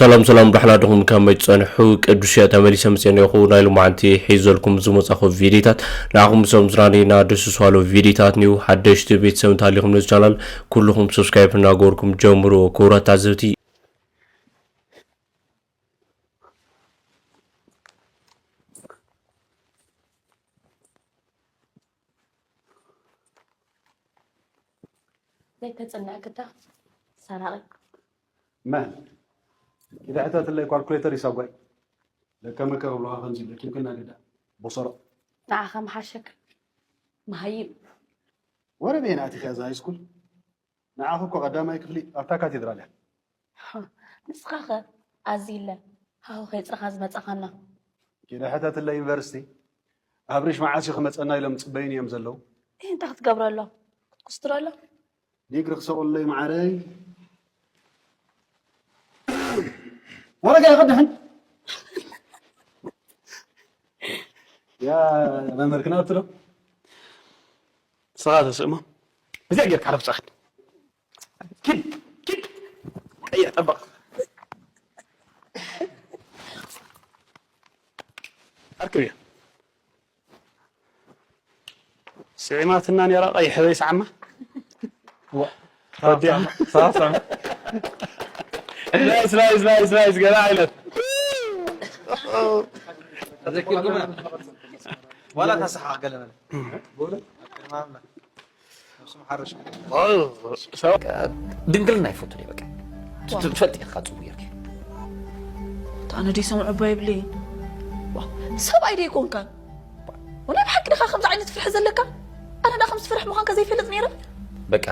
ሰላም ሰላም ዳሕና ድኹም ከመይ ትጸንሑ? ቅዱስ እየ ተመሊሰ ምጽኤ ነኹ። ናይ ሎማዓንቲ ሒዘልኩም ዝመጻኹ ቪዲዮታት ንዓኹም ምስኦም ዝራነይና ደስ ዝስዋሎ ቪዲዮታት ንዩ። ሓደሽቲ ቤተሰብ እንተሃሊኹም ነዚ ቻናል ኩልኹም ሰብስክራይብ እናገበርኩም ጀምሩ። ክቡራት ታዘብቲ። ዘይተጽንዕ ግዳ ሰራቒ። መን ኪዳ ሕተትለይ ካልኩሌተር ይሳጓይ ለከመከ ክብልኻ ከምዚ ኢለ ኪንክና ግዳ ቦሰሮ። ንዓኻ ምሓሸክ መሃይም። ወረ በየን ኣቲኻ እዛ ሃይስኩል? ንዓኺ እኮ ቀዳማይ ክፍሊ ኣብታ ካቴድራል እያ። ንስኻኸ ኣዚለ ሃሁ ከይጽረኻ ዝመጻኻና። ኪዳ ሕተትለይ ዩኒቨርሲቲ ኣብሪሽ መዓስ እዩ ክመጸና ኢሎም ጽበዩን እዮም ዘለዉ። ይህ እንታይ ክትገብረሎም ክትኩስትረሎም? ዲግሪ ክሰቑለይ መዓረይ። ወረጋ ይቐድሕን። ያ መምህር ክነቐትሎ። ስኻ ተስእሞ። እዚኣ ጌርካ ዓረብ ጻኽን። ኪድ፣ ኪድ። ቀይሕ ጠበቕ። ኣርክብ እያ። ስዒማትና ነራ ቀይሕ በይ ሰዓማ። ዋ። ወዲያ። ሳሳ። ናይስ፣ ናይስ፣ ናይስ፣ ናይስ፣ ገና ዓይነት። ተዘኪርኩም? ዋላ ተሰሓቕ ገለ መለ። በእውነት? ቅድሚ ኣምላኽ። ነብስም ሓረሽ። ድንግልና ይፈቱ እየ፣ በቃ። ዋ። ትፈልጥ ኢኻ ጽቡቕ ጌርኪ። ኣነ ደይ ሰምዑ እባ ይብለይ። ዋ፣ ሰብኣይ ደይ ኮንካን? ወላ ብሓቂ ድኻ ከምዚ ዓይነት ፍርሒ ዘለካ? ኣነ ደኣ ከምዚ ፍርሒ ምዃንካ ዘይፈልጥ ነይረ። በቃ፣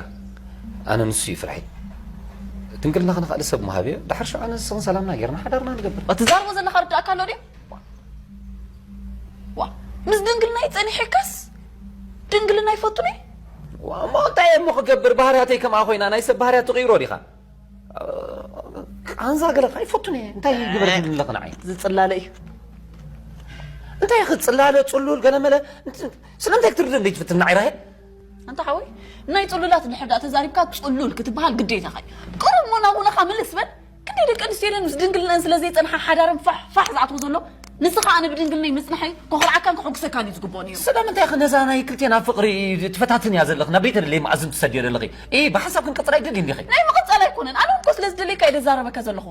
ኣነ ንሱ እዩ ፍርሒ። ድንግልና ክንኻእል ሰብ ምሃብ እየ። ድሓር ሽዑ ኣነ ንስኽን ሰላምና ጌርና ሓዳርና ንገብር። ትዛርቦ ዘለኻ ርዳእካ ኣሎ ድዩ? ዋ፣ ምስ ድንግልናይ ጸኒሐካስ ድንግልና ይፈቱኒ? ዋ፣ እሞ እንታይ እየ እሞ ክገብር? ባህርያተይ ከምኣ ኮይና፣ ናይ ሰብ ባህርያት ትቕይሮ ዲኻ? ቃንዛ ገለ ከኣ ይፈቱኒ እየ። እንታይ ይግበር ኣለኽ ንዓይ? ዝጽላለ እዩ። እንታይ ክጽላለ፣ ጽሉል፣ ገለ መለ? እንት-፣ ስለምንታይ ክትርድእ እንዴት ትፍትን ንዓይ ራሄል? ኣንታ ሓወይ፣ ናይ ጽሉላት እንድሕር ደኣ ተዛሪብካ ጽሉል ክትበሃል ግዴታኻ እዩ። ቅሩብ እሞ ናብ ውነኻ ምልስ በል። ክንደይ ደቂ ኣንስትዮ ኢለን ምስ ድንግልነን ስለ ዘይጸንሓ ሓዳረን ፋሕ ፋሕ ዝኣትዎ ዘሎ፣ ንስኻ ኣነ ብድንግልነይ ምጽንሐይ ከኹርዓካን ከሐጉሰካን እዩ ዝግብኦ ነይሩ። ስለምንታይ ኢኺ ነዛ ናይ ክልቴና ፍቕሪ ትፈታትን እያ ዘለኺ? ናብ ቤተ ልሌ መኣዝን ትሰድዮ ዘለኺ? ኤ፣ ብሓንሳብ ክንቅጽል ኣይደልን ዲኺ? ናይ ምቕጻል ኣይኮነን። ኣነ እኮ ስለ ዝደለየካ እየ ደዛረበካ ዘለኹ።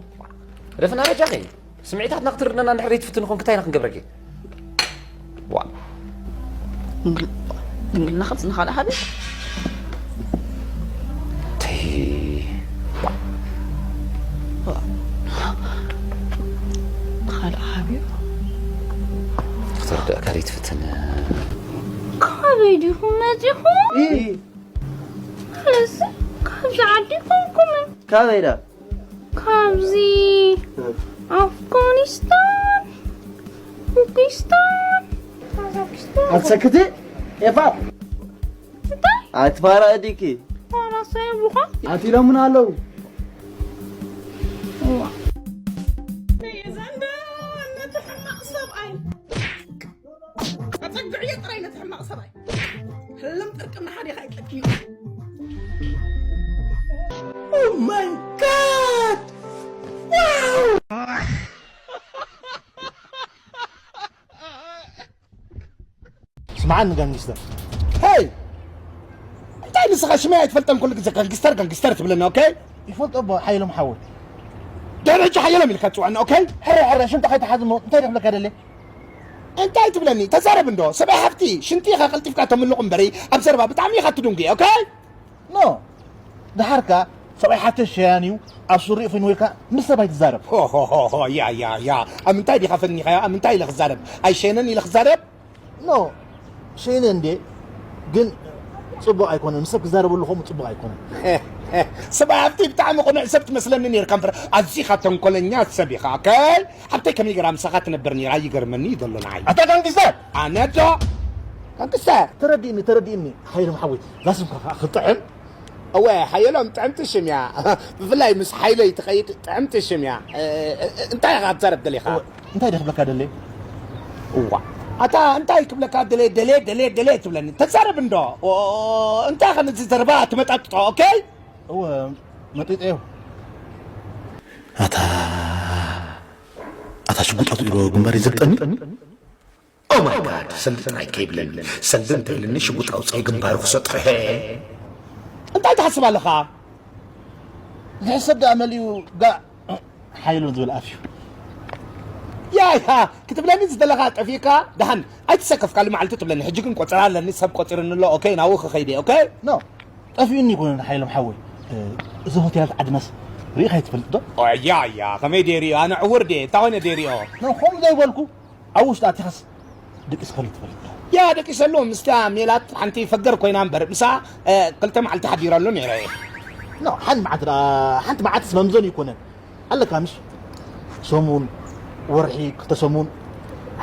ረፍና በጃኺ። ስምዒታትና ክትርድእና እንድሕር ዘይትፍትን ኮንኪ እንታይ ኢና ክንገብረኪ? ዋ። ድንግል-፣ ድንግልና ከብጽ ንኻልእ ሃቢ? ተይ። ዋ። ንኻልእ ሃቢ? ክትርድእካ ዘይትፍትን። ካበይ ዲኹም መጺኹም? ኢ። ስለዚ ካብዚ ዓዲ ኮንኩምን? ካበይ ዳ? ካብዚ እ። ኣፍጋኒስታን፣ ፓኪስታን፣ ካዛኪስታን። ኣትሰክቲ ኤፋ። እንታይ? ኣትፋራ ዲኪ? ፋራሳይ ቡኻ? ኣቲሎምን ኣለዉ። እዋ። ዘንዳ ነቲ ሕማቕ ሰብኣይ። ኣጸግዕዮ ጥራይ ነቲ ሕማቕ ሰብኣይ። ህልም ጥርቅም ንሓደ ኢኻ ይጠቅም። Oh my God! Wow! ስምዓኒ ጋንግስተር። ሄይ! እንታይ ንስኻ ሽመይ ኣይትፈልጠን ኩሉ ግዜ ጋንግስተር፣ ጋንግስተር ትብለኒ፣ ኦኬ? ይፈልጦ እባ ሓየሎም ሓወይ። ድሕሪ ሕጂ ሓየሎም ኢልካ ትጽውዐኒ፣ ኦኬ? ሕረ፣ ሕረ፣ ሽንጣ ከይትሓዝ እሞ እንታይ ደኽብለካ ደለ? እንታይ ትብለኒ? ተዛረብ እንዶ። ሰብኣይ ሃብቲ፣ ሽንቲ ኢኻ ቀልጢፍካ ተምልቑ እምበሪ፣ ኣብ ዘረባ ብጣዕሚ ኢኻ ትድንጉ፣ ኦኬ? ኖ። ደሓርካ ሰብኣይ ሓብተ ሸያን እዩ፣ ኣብ ሱሪ ፊን ወይካ ምስ ሰብ ኣይትዛረብ። ሆ፣ ሆ፣ ሆ፣ ሆ፣ ያ፣ ያ፣ ያ። ኣብ ምንታይ ዲኻ ፈኒኻዮ? ኣብ ምንታይ ኢለ ክዛረብ? ኣይሸነን ኢለ ክዛረብ? ኖ፣ ሸይነ እንዴ፣ ግን ጽቡቕ ኣይኮነን። ምስ ሰብ ክዛረበሉ ከምኡ ጽቡቕ ኣይኮነን። ሰብኣይ ሃብቲ ብጣዕሚ ቅኑዕ ሰብ ትመስለኒ ነይርካ እምበር፣ ኣዚኻ ተንኮለኛ ሰብ ኢኻ። ኦኬ? ሃብተይ ከመይ ገይራ ምሳኻ ትነብር ነይራ ይገርመኒ እዩ ዘሎ ንዓይ። ኣታ ጋንግስተር! ኣነ ዶ? ጋንግስተር! ተረዲእኒ፣ ተረዲእኒ። ሃይሎም ሓወይ፣ እዛ ስምካ ከኣ ክጥዕም። እወ፣ ሓየሎም ጥዕምቲ ሽም እያ። ብፍላይ ምስ ሓይለይ ትኸይድ ጥዕምቲ ሽም እያ። እ፣ እ፣ እ፣ እንታይ ኢኻ ክትዛረብ ደሊኻ? እወ፣ እንታይ ድየ ክብለካ ደልየ? እዋ፣ ኣታ እንታይ ክብለካ ደልየ፣ ደልየ፣ ደልየ፣ ደልየ ትብለኒ? ተዛረብ እንዶ። ኦ፣ እንታይ ኢኻ ነዚ ዘረባ ትመጣጥጦ፣ ኦኬ? እወ፣ መጢጠዮ። ኣታ እታ ሽጉጥ ኣውፂኡ ዶ ግንባር ይዘግጠኒ? Oh my God፣ ሰልዲ ጥራይ ከይብለኒ፣ ሰልዲ እንተኢልኒ ሽጉጥ ኣውፅኤ ግንባሩ ክሰጥሖ። እንታይ ትሓስብ ኣለኻ? ዝሕሰብ ደኣ መሊኡ ጋእ ሓይሉን ዝብል ኣፍ እዩ። ያ ያ ክትብለኒ ዝደለኻ ጠፊእካ ደሓን ኣይትሰከፍ፣ ካልእ መዓልቲ ትብለኒ። ሕጂ ግን ቆፀራ ኣለኒ፣ ሰብ ቆፂርኒ ኣሎ። ኦኬ፣ ናብኡ ክኸይድ እየ። ኦኬ። ኖ፣ ጠፊኡኒ ይኮነን ሓይሎም ሓወይ። እዚ ሆቴላት ዓድናስ ርኢኻ ኣይትፈልጥ ዶ? ኦ፣ ያ ያ፣ ከመይ ደይሪኦ? ኣነ ዕውር ድየ? እንታይ ኮይነ ደይሪኦ? ኖ፣ ከምኡ ዘይበልኩ፣ ኣብ ውሽጢ ኣቲኻስ ደቂስካሉ ትፈልጥ ዶ? ያ፣ ደቂሰሉ። ምስታ ሜላት ሓንቲ ፈገር ኮይና እምበር፣ ምሳ፣ እ፣ ክልተ መዓልቲ ሓዲረሉ ነይረ እየ። ኖ፣ ሓንቲ መዓልቲ ደኣ፣ ሓንቲ መዓልትስ መምዘኒ ይኮነን። ኣለካ ምሽ? ሰሙን፣ ወርሒ፣ ክልተ ሰሙን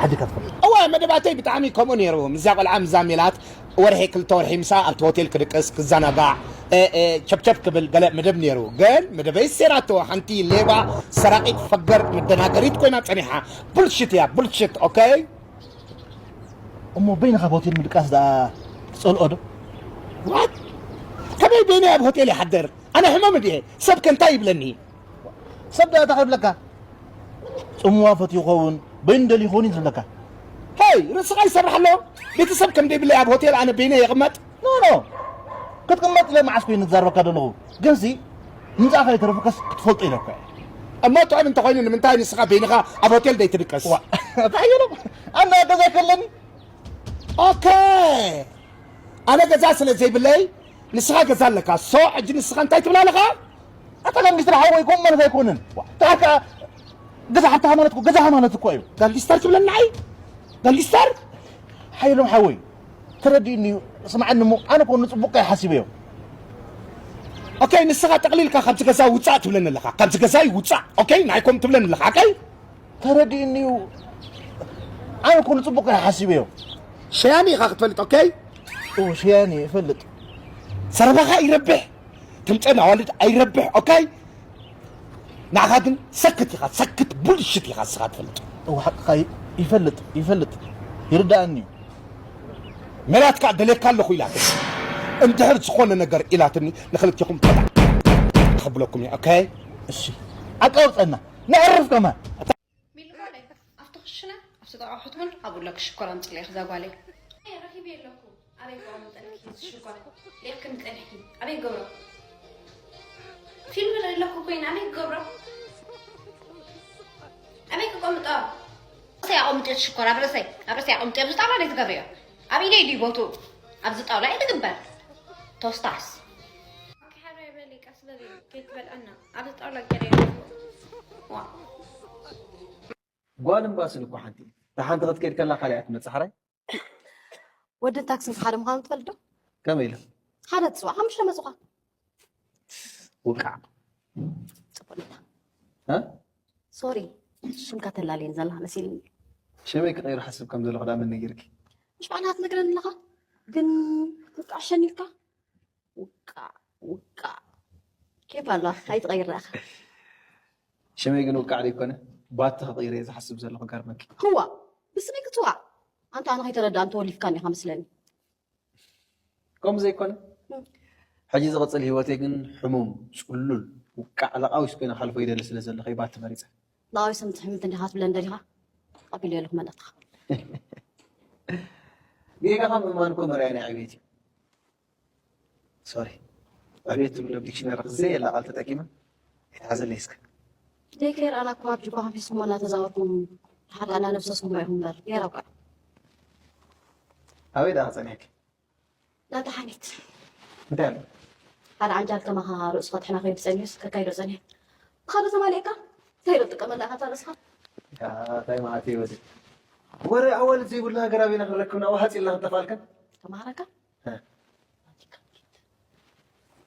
ሓዲርካ ትፈልጥ? እወ፣ መደባተይ ብጣዕሚ ከምኡ ነይሩ። ምስዛ ቆልዓ፣ ምስዛ ሜላት፣ ወርሒ፣ ክልተ ወርሒ ምሳ ኣብቲ ሆቴል ክድቅስ፣ ክዘናጋዕ፣ እ፣ እ፣ ቸብቸብ ክብል ገለ መደብ ነይሩ። ግን መደበይ ሴራቶ፣ ሓንቲ ሌባ፣ ሰራቂት፣ ፈገር፣ መደናገሪት ኮይና ጸኒሓ። ቡልሽት እያ፣ ቡልሽት፣ ኦኬ? እሞ በይንኻ ኣብ ሆቴል ምድቃስ ደኣ ትጸልኦ ዶ? ዋት? ከመይ በይነይ ኣብ ሆቴል ይሓድር? ኣነ ሕመም ድየ? ሰብ ከ እንታይ ይብለኒ? ሰብ ደኣ እንታይ ክብለካ? ጽምዋ ፈትዩ ይኸውን፣ በይኑ ደልዩ ይኸውን እዩ ዝብለካ። ሄይ፣ ርእስኻ ይሰርሕ ኣሎ። ቤተሰብ ከም ደይብለይ ኣብ ሆቴል ኣነ በይነይ ይቕመጥ? ኖ፣ ኖ። ክትቅመጥ ኢለ መዓስ ኮይኑ ዝዛረበካ ዘለኹ? ግንሲ ምምጻእካ ይተረፉካስ ክትፈልጦ ኢለካ እየ። እሞ ጥዑም እንተኾይኑ ንምንታይ ንስኻ በይንኻ ኣብ ሆቴል ደይትድቅስ? ዋ፣ እንታይ ኢሎም? ኣነ ገዛ ከለኒ? ኦኬ። ኣነ ገዛ ስለ ዘይብለይ ንስኻ ገዛ ኣለካ። ሶ ሕጂ ንስኻ እንታይ ትብል ኣለኻ? ኣታ ጋንጊስተር ሓወይ፣ ከምኡ ማለት ኣይኮነን። ዋ፣ እንታይ ከኣ ገዛ ሓብትኻ ማለት እኮ ገዛኻ ማለት እኮ እዩ። ጋንጊስተር ትብለኒ ንዓይ? ጋንጊስተር? ሓይሎም ሓወይ፣ ተረዲእኒ እዩ። ስምዓኒ እሞ፣ ኣነ እኮ ንጽቡቕ እየ ሓሲበዮ። ኦኬ፣ ንስኻ ጠቕሊልካ ካብዚ ገዛ ውጻእ ትብለኒ ኣለኻ። ካብዚ ገዛይ ውጻእ። ኦኬ፣ ንዓይ ከምኡ ትብለኒ ኣለኻ። ኦኬ? ተረዲእኒ እዩ። ኣነ እኮ ንጽቡቕ እየ ሓሲበዮ። ሸያኒ ኢኻ ክትፈልጥ፣ ኦኬ? እዎ፣ ሸያኒ እፈልጥ። ዘረባኻ ይረብሕ። ትምጸን ኣዋልድ ኣይረብሕ፣ ኦኬ? ንዓኻ ግን ሰክት ኢኻ፣ ሰክት ቡልሽት ኢኻ ንስኻ ትፈልጥ። እዎ፣ ሓቅኻ ይ-፣ ይፈልጥ፣ ይፈልጥ። ይርድኣኒ እዩ። ሜላት ከኣ ደልየካ ኣለኹ ኢላትኒ። እንድሕር ዝኾነ ነገር ኢላትኒ፣ ንኽልቴኹም ፈታ ክብለኩም እየ፣ ኦኬ? እሺ፣ ኣቃውጸና፣ ነዕርፍ ከማን። ሚሉ ጓለይ፣ ኣብቲ ክሽነ፣ ኣብቲ ጥቓ ክትብል፣ ኣብኡ ኣለኪ ሽኮር ኣምጽእለይ፣ እዛ ጓለይ። ኣይ፣ ረኺበ ኣለኩ። ኣበይ ክቐምጠልኪ እዚ ሽኮር? ሌኽክኒ ጸኒሕኪ። ኣበይ ገብሮ? ፊልም ንርኢ ኣለኩ ኮይና፣ ኣበይ ክገብሮ? ኣበይ ክቐምጦ? ርእሰይ ኣቐምጥዮ እቲ ሽኮር፣ ኣብ ርእሰይ፣ ኣብ ርእሰይ ኣቐምጥዮ፣ ኣብዚ ጣውላ ደይ ትገብርዮ? ኣብ ኢደይ ድዩ ቦትኡ? ኣብዚ ጣውላ እየ ትግበር። ቶስታስ። ኦኬ፣ ሓራይ በሊ፣ ቀስ በሊ፣ ከይትበልዐና። ኣብዚ ጣውላ ገለ የለን። ዋ። ጓል እምባስል እኮ ሓንቲ እያ። እታ ሓንቲ ክትከይድ ከላ ካልእ እያ ትመጽእ፣ ሓራይ? ወድን ታክስን ሓደ ምዃኑ ትፈልጥ ዶ? ከመይ ኢለ? ሓደ ትጽዋዕ፣ ሓሙሽተ መጹኻ። ውቃዕ። ጽቡቕ ኢልካ። እ? ሶሪ፣ ሽምካ ተላልየኒ ዘለኻ መሲልኒ። ሽመይ ክቐይር ሓስብ ከም ዘለኹ ደኣ መን ነጊርኪ? ምሽ ባዕልኻ ትነግረኒ ኣለኻ። ግን ውቃዕ ሸኒልካ። ውቃዕ፣ ውቃዕ። ኬፍ ኣሎ፣ ኣይትቐይር ደኣኻ። ሽመይ ግን ውቃዕ ደይኮነ፣ ባቲ ክቕይር እየ ዝሓስብ ዘለኹ፣ ገርመኪ። ህዋ፣ ብስመይ ክትዋዕ? ኣንታ ኣነ ከይተረድኣኒ ተወሊፍካኒ ኢኻ መስለኒ። ከምኡ ዘይኮነ፣ እም። ሕጂ ዝቕጽል ህይወተይ ግን ሕሙም፣ ጽሉል፣ ውቃዕ፣ ለቓዊስ ኮይነ ክሓልፎ ይደሊ ስለ ዘለኹ እየ ባቲ መሪጸ። ለቓዊስ ትሕምንት እንዲኻ ትብለን ደሊኻ? ተቐቢለዮ ኣለኹ መልእኽትኻ። ጌጋኻ ምእማን እኮ መርኣያ ናይ ዕብየት እዩ። ሶሪ፣ ዕብየት ትብሎ ዲክሽነሪ ዘየላ ቃል ተጠቂመ ኣይትሓዘለይ እስከ። ደይ ከይረኣናኩም ኣብ ጅባ ኮንፊስኩም እናተዛወርኩም፣ ሓዳና ነብሰስኩም ኢኹም እምበር፣ ጌራ እኳ። ኣበይ ደኣ ጸኒሕኪ? ናታ ሓሜት። እንታይ ኣሎ? ሓደ ዓንጃል ከማኻ ርእሱ ከጥሕና ከይዱ ጸኒሑስ፣ ከካይዶ ጸኒሐ። ብኻዶ ተማሊእካ? እንታይ ዶ ትጥቀመላ ኢኻ እታ ርእስኻ? ያ፣ እንታይ ማለት እዩ ወዲ? ወረ ኣዋልድ ዘይብሉ ሃገር ኣበይና ክንረክብ? ናብኡ ሃጽ ኢልና ክንጠፋልካ? ተማሃረካ? እ።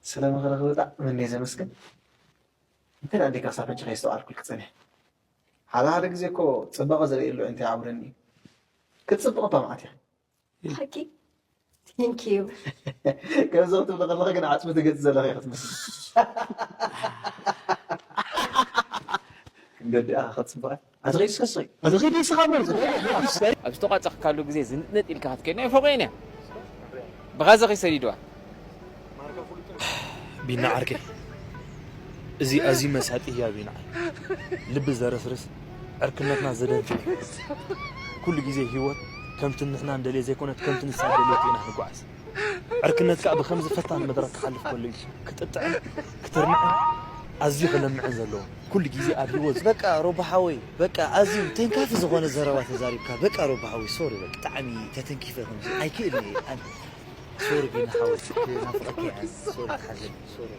ስለ ምኽርኺ ብጣዕሚ እንድየ ዘመስግን። እንተ ደኣ እንዲካ ክሳብ ሕጂ ከየስተውዓልኩልኪ ጸኒሐ። ሓደ ሓደ ግዜ እኮ ጽባቐ ዘርእየሉ ኣዒንቲ ይዓብረኒ እዩ። ክትጽብቒ እኳ መዓት ኢኺ። ሓቂ? Thank you። ከምዚ ክትብሊ ከለኺ ግን ዓጽሚ ትገጽ ዘለኺ ኢኺ ትመስሊ። ክንገዲ ኣኻ ክትጽብቐ። ኣዚ ኸይዱ እስከ ስቕ። ኣዚ ኸይዱ እስኻ በል። ኣብ ዝተቋጸኽካሉ ግዜ ዝንጥንጥ ኢልካ ክትከይድ ናይ ፎቕ እያ። ብኻዚ ኸይሰዲድዋ። ቢና ዓርከይ፣ እዚ ኣዝዩ መሳጢ ህያብ እዩ ንዓይ። ልቢ ዘረስርስ፣ ዕርክነትና ዘደንፍዕ እዩ። ኩሉ ግዜ ህይወት ከምቲ ንሕና እንደልዮ ዘይኮነት፣ ከምቲ ንሳ እንደልየቶ ኢና ንጓዓዝ። ዕርክነት ከኣ ብኸምዚ ፈታኒ መድረኽ ክሓልፍ ከሎ እዩ ክጥጥዕን ክትርንዕን ኣዝዩ ክለምዕን ዘለዎ። ኩሉ ግዜ ኣብ ህይወት በቃ ሮባ ሓወይ፣ በቃ ኣዝዩ ተንካፊ ዝኾነ ዘረባ ተዛሪብካ። በቃ ሮባ ሓወይ፣ ሶሪ፣ በቃ ብጣዕሚ ተተንኪፈ ከምዚ ኣይክእልን እየ ኣነ። ሶሪ ቢኒ ሓወይ፣ ናፍቐካ እየ ኣነ። ሶሪ፣ ተሓዘኒ፣ ሶሪ።